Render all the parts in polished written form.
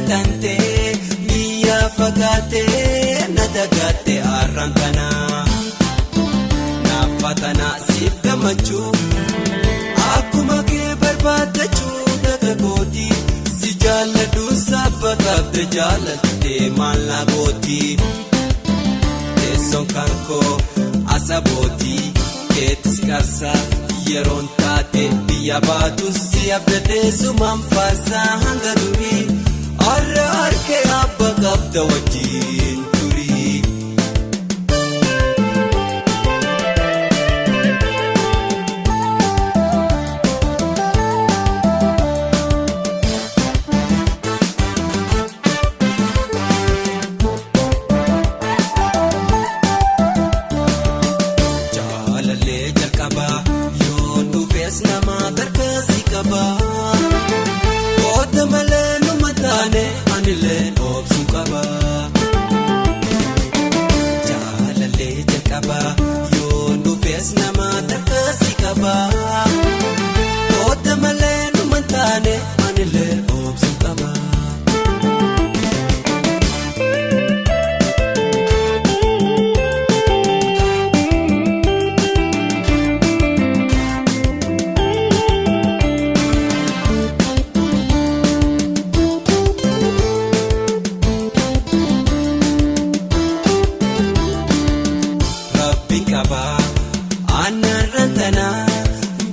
Tantee biyya fagaatee na dagaate har'aan kana naafa siif gammachuu akkuma kee barbaadachuu dargaggooti si jaalladhu sabba qabde jaallattee maal na gooti teessoon kan koo asabooti keetis qarsaa. Yeroon taate biyya baatu si abdadee sumaan faasaa hanga durii har'a harkee abba qabda wajjin turii. Jaalallee jalqabaa. Nama tarkaansi qaba. Kooda malee numa taane anillee dhoobsuu qaba. Jaalallee jalqaba yoo dhufees nama tarkaansi qaba. Kooda malee numa taane anillee dhoobsuu qaba.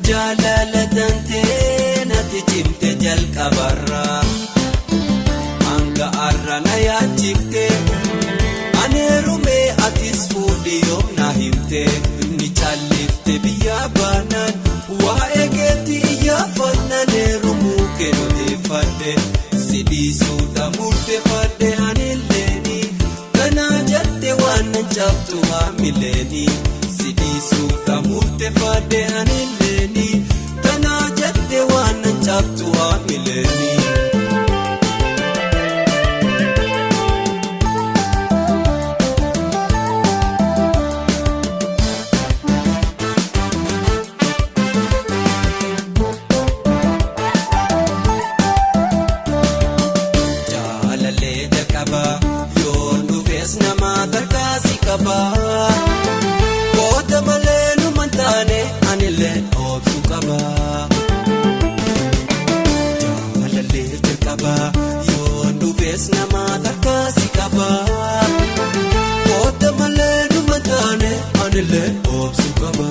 Jaalala tantee natti cimte jalqabarraa hanga har'a na yaachifte ani heerumee atis fuudhi yoom na himte ni callifte biyya baanaan waa'ee keetii iyyaafannaan heerumuu kennuuteeffadhe si dhiisuudha murteeffadhe anilleeni kanaa jette waan nan cabtu haamileeni. Sidii murteeffadhe anilleeni tanaa jette waan nan cabtu haamileeni. Jaalallee jalqabaa yoo dhufees nama tarkaansi qaba. Kooda malee numa taane anillee dhoobsuu qaba. Jaalallee jalqabaa yoo dhufees nama tarkaansi qaba. Kooda malee numa taane anillee dhoobsuu qaba.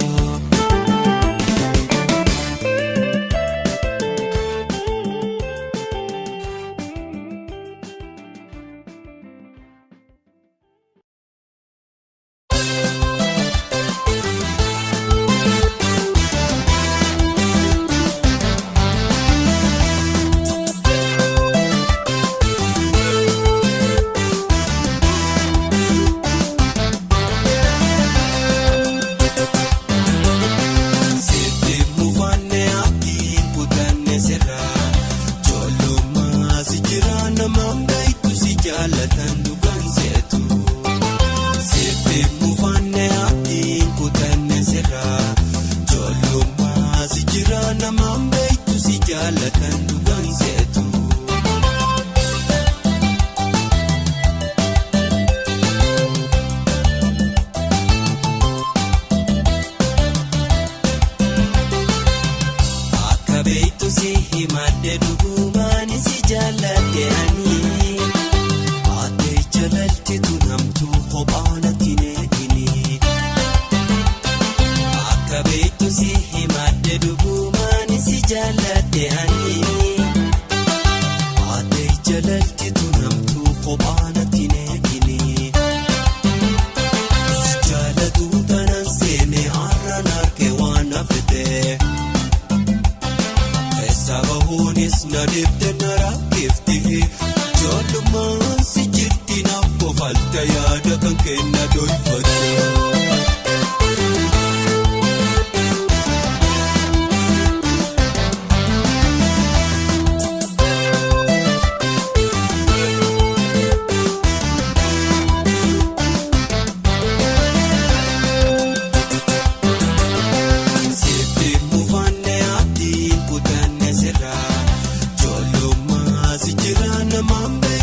Joloma si jira nama.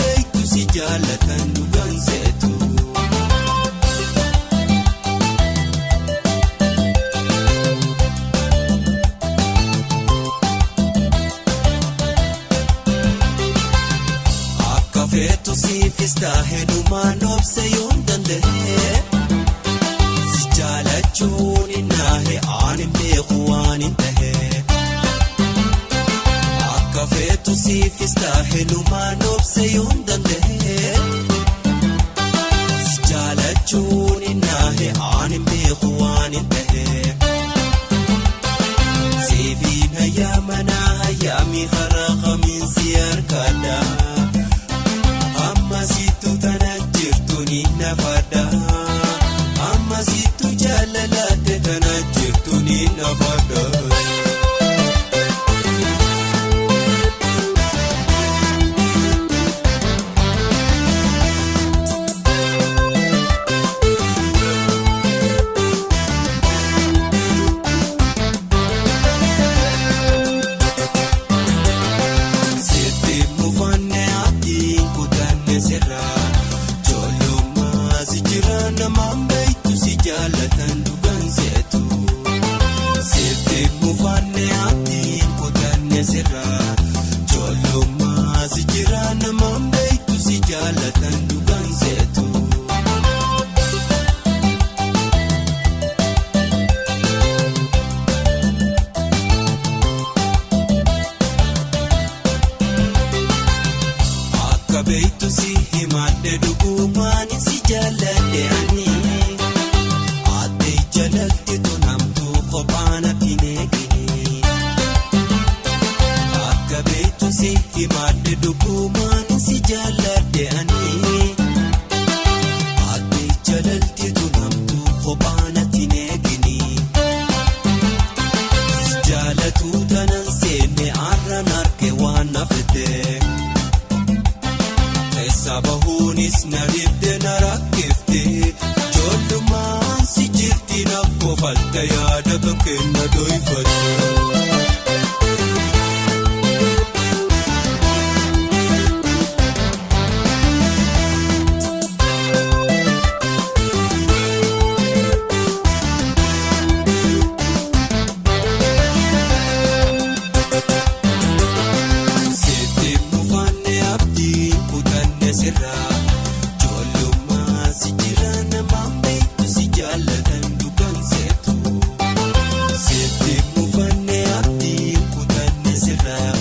beektu si jaalatan dhugaan seetu. Akka feetu siifis taahee dhumaan obse yoon danda'e. Si jaalachuun naahe ani beeku waan hin tahe. Akka feetu siifis taahee dhumaan obse yoon danda'e. Si jaalachuun naahe ani beeku waan hin tahe. Siifiin hayyaa manaa hayyaami karaa kamiin si harkadha. Amma sittu tana jirtu ni nafadha. Amma sittu jaalalaate tana jirtu ni nafadha. Sitti mufanne abdiin kutanne sirraa. Ijoollummaa si jira namaan beektu si jaalatan dhugaan seetu. Sitti mufanne abdiin kutanne sirraa. Ijoollummaa si jira namaan beektu si jaalatan dhugaan seetu. Akka beektu si himadhe dhugumaan si jaalladhe ani. Ate jaalalti tolhamtuu kophaan ati neegini. Akka beektu si himadhe dhugumaan si jaalladhe ani. Ate jaalalti tolhamtuu kophaan ati neegini. Si jaalatu tanan seenne arraan arge waan na fedhe. Keessa bahuunis na dhibde na rakkifte. Ijoollummaan si jirti na kofalte yaada kan kenna doyfatte. Sitti mufanne abdiin kutanne sirraa. Ijoollummaa si jira namaan beektu si jaalatan dhugaan seetu. Sitti mufanne abdiin kutanne sirraa.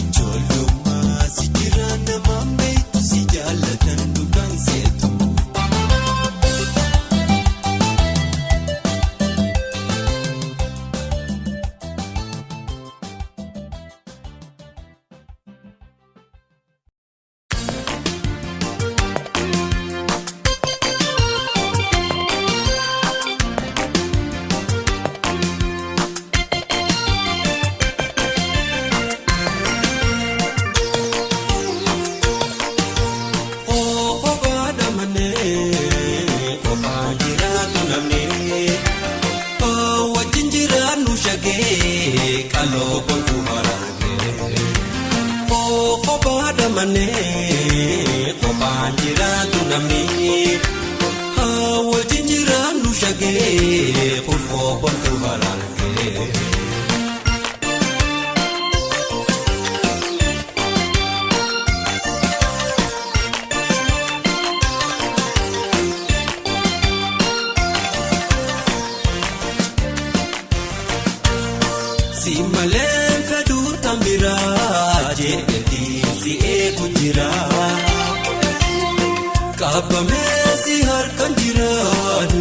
Ijoollummaa si jira namaan beektu si jaalatan dhugaan seetu. Kophaadha malee kophaan jiraatu namni wajjin jiraannu shagee qaloo kolfu haraangee. Kophaadha malee kophaan jiraatu namni wajjin jiraannu shagee kolfoo kolfu haraangee. Si malee fedhuu tan biraa jeetii si eegu jira. Qabamee si harkaan jira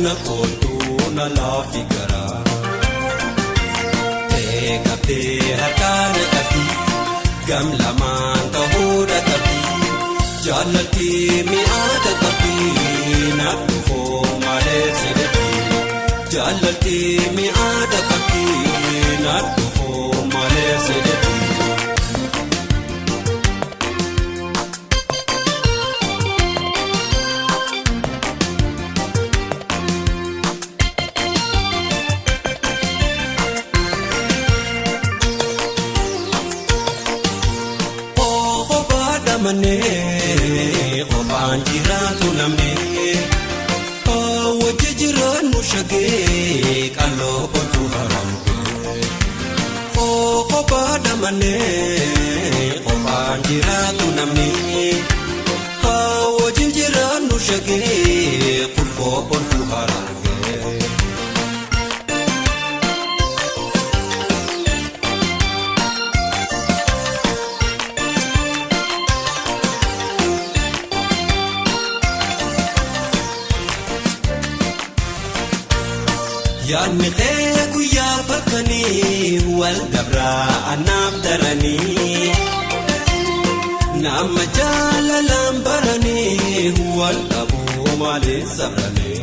na kootu na laafi gara. Tee qabdee harkaan na qabdi gam lamaan ta'uudha qabdi. Jaallalti mi'aata qabdi na dhufoo malee si dhibdi. Jaallalti mi'aata qabdi na dhufoo malee si dhibdi. Kophaadha malee Mannee qophaan jiraatu namni haa wajjin jiraannu shagee kurfoo bontuu harargee. Yaadni kee guyyaa fakkanii wal dabraa anaaf daranii nama jaalalaan baranii wal dhabuu maaliin sabranii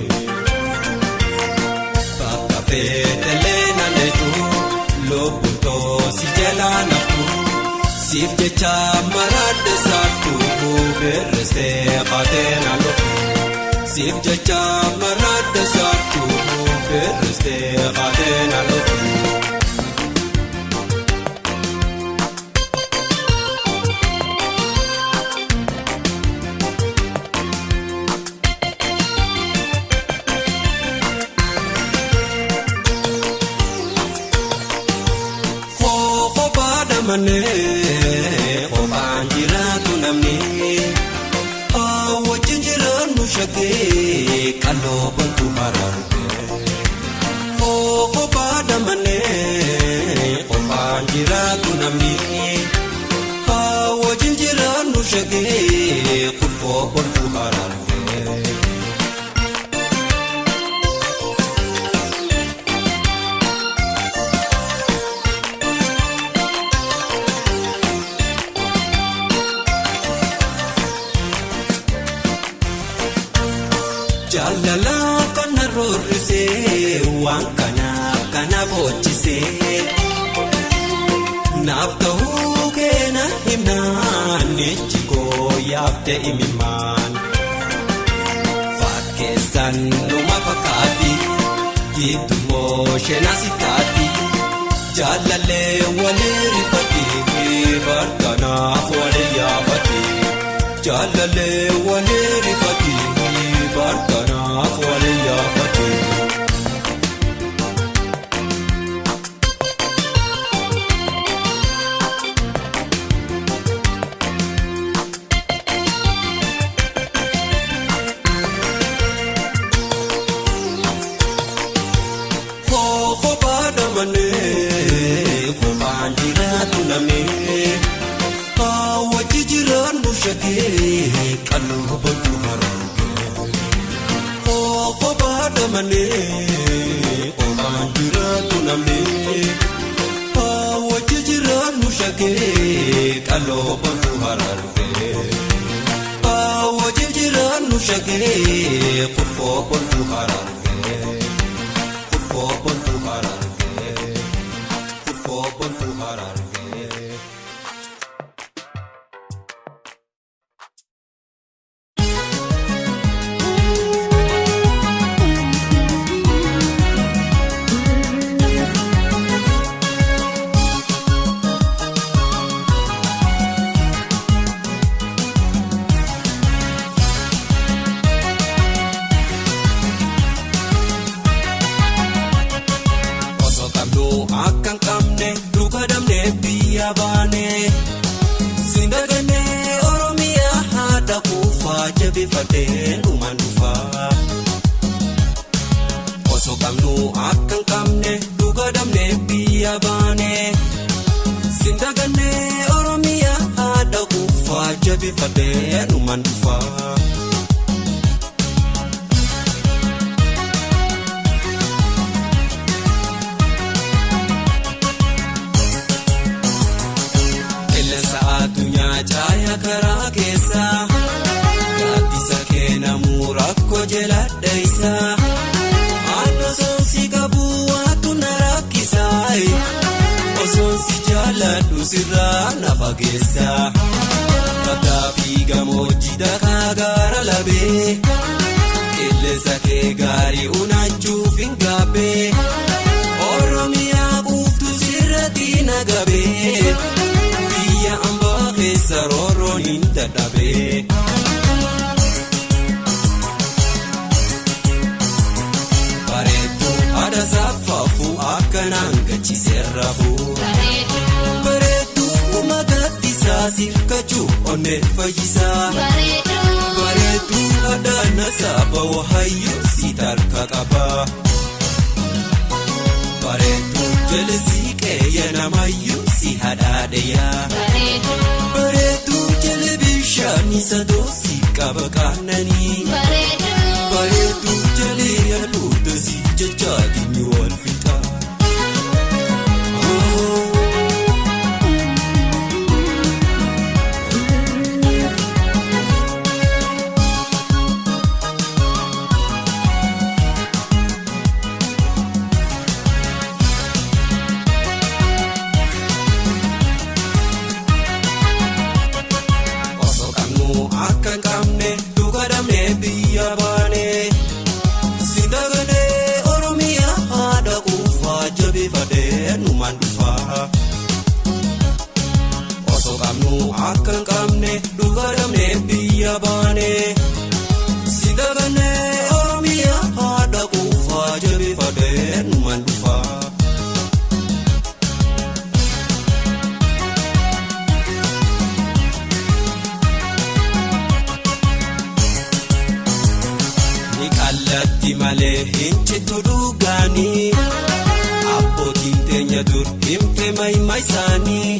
bakka feetelee naanneetu lubbuun toosi jalaa naftu siif jecha maraadde saartuu beerrestee qaatee naannoftu siif jecha maraadde saartuu. Beerrestee qaatee naannoftu. Kophaa mannee kophaan jiraatu namni wajjin jiraannu shaggee qal'oo bantu harargee. Kophaa mannee kophaan jiraatu namni wajjin jiraannu shaggee kurfoo bantu harargee. Jaalala kana roorrisee waan kanaaf kana boochisee naaf ta'uu keena himnaan ijji koo yaafte imimmaan fakkeessan numa fakkaatti giddumoo sheenaa taati jaalallee walii rifati barkanaaf walii yaafati jaalallee walii rifati. Barkanaaf walii yaafate. Kophaa mannee kophaan jiraatu namni wajji jiraannu shaggee qal'oo bantuu harargee. Kophaa mannee kophaan jiraatu namni wajji jiraannu shaggee qal'oo bantuu harargee. Wajji jiraannu shaggee kurfoo bantuu harargee. Kurfoo bantuu harargee. Kurfoo bantuu harargee. Sindaganee Oromiyaa haadha kuufaa jabeeffatee dhumaan dhufaa. Osoo qabnu akka hin qabne dhuga dhabnee biyya baane. Sindaganee Oromiyaa haadha kuufaa jabeeffatee dhumaan dhufaa. Caayaa karaa keessaa gaaddisa keenamu rakkoo jala dheessaa haadha soonsi qabu waatu na rakkisaa osoonsi jaaladhu sirraa na fageessaa baddaa fi gammoojjii dhagaa gaara labee qilleensa kee gaarii unaachuuf hin gaabbee Oromiyaa quuftu sirratti na gabee. Biyya ambaa keessa rooroon hin dadhabee. Bareedduu haadha saaffaafuu akkanaan gachiisee rafuu. Bareedduu. sirkachuu onnee fayyisaa. Bareedduu adaana saba wahayyuu si tarka qaba. Bareedduu jala siiqee namayyuu si hadhaadheyaa. Bareedduu jala bishaan sadoo si qaba qaananii. Bareedduu jala yaaduu si jechaatiin wal fixa. Osoo qabnu akka hin qabne dhugaadhamne biyya baane. Si daganee Oromiyaa haadha kuufaa jabeeffadhee numaan dhufaa. Ni qallatti malee hin cittu dhugaanii. Abbootiin teenya dur himte maayima isaanii.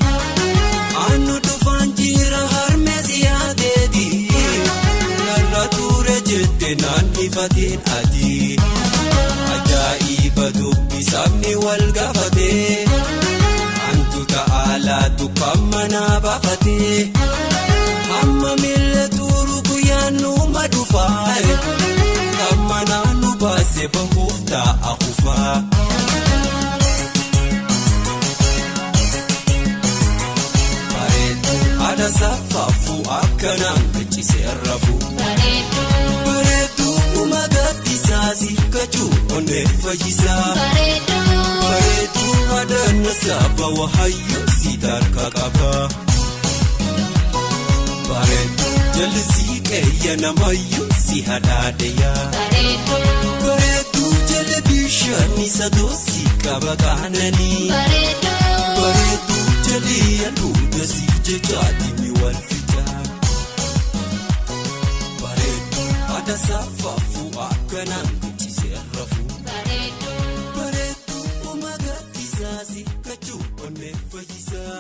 Aannu dhufaan jira harmee siyaateeti. Narra ture jette naan ifateen ati. Ajaa'iba dubbi sabni wal gaafate. Antu ta'aalaa tuqaa manaa baafate. Hamma miila tuuru guyyaan numa dhufaa. Kan manaa nu baase bahuuf ta'a kufaa. Haadha safaafuu akkanaan qiccisee rafu. Bareedduu magariisaa sirkachuu onnee fayyisaa. Bareedduu haadha saba wahayyuu si tarka qaba. Bareedduu jalli siiqee namayyuu si hadhaadheyaa. Bareedduu jala bishaan sadoo si qaba qaananii. Bareedduu jalli yaaduu si jechaatiin wal fixa. Bareedduu haadha safaafuu akkanaan qiccisee rafu. Bareedduu magariisaa sirkachuu onnee fayyisaa.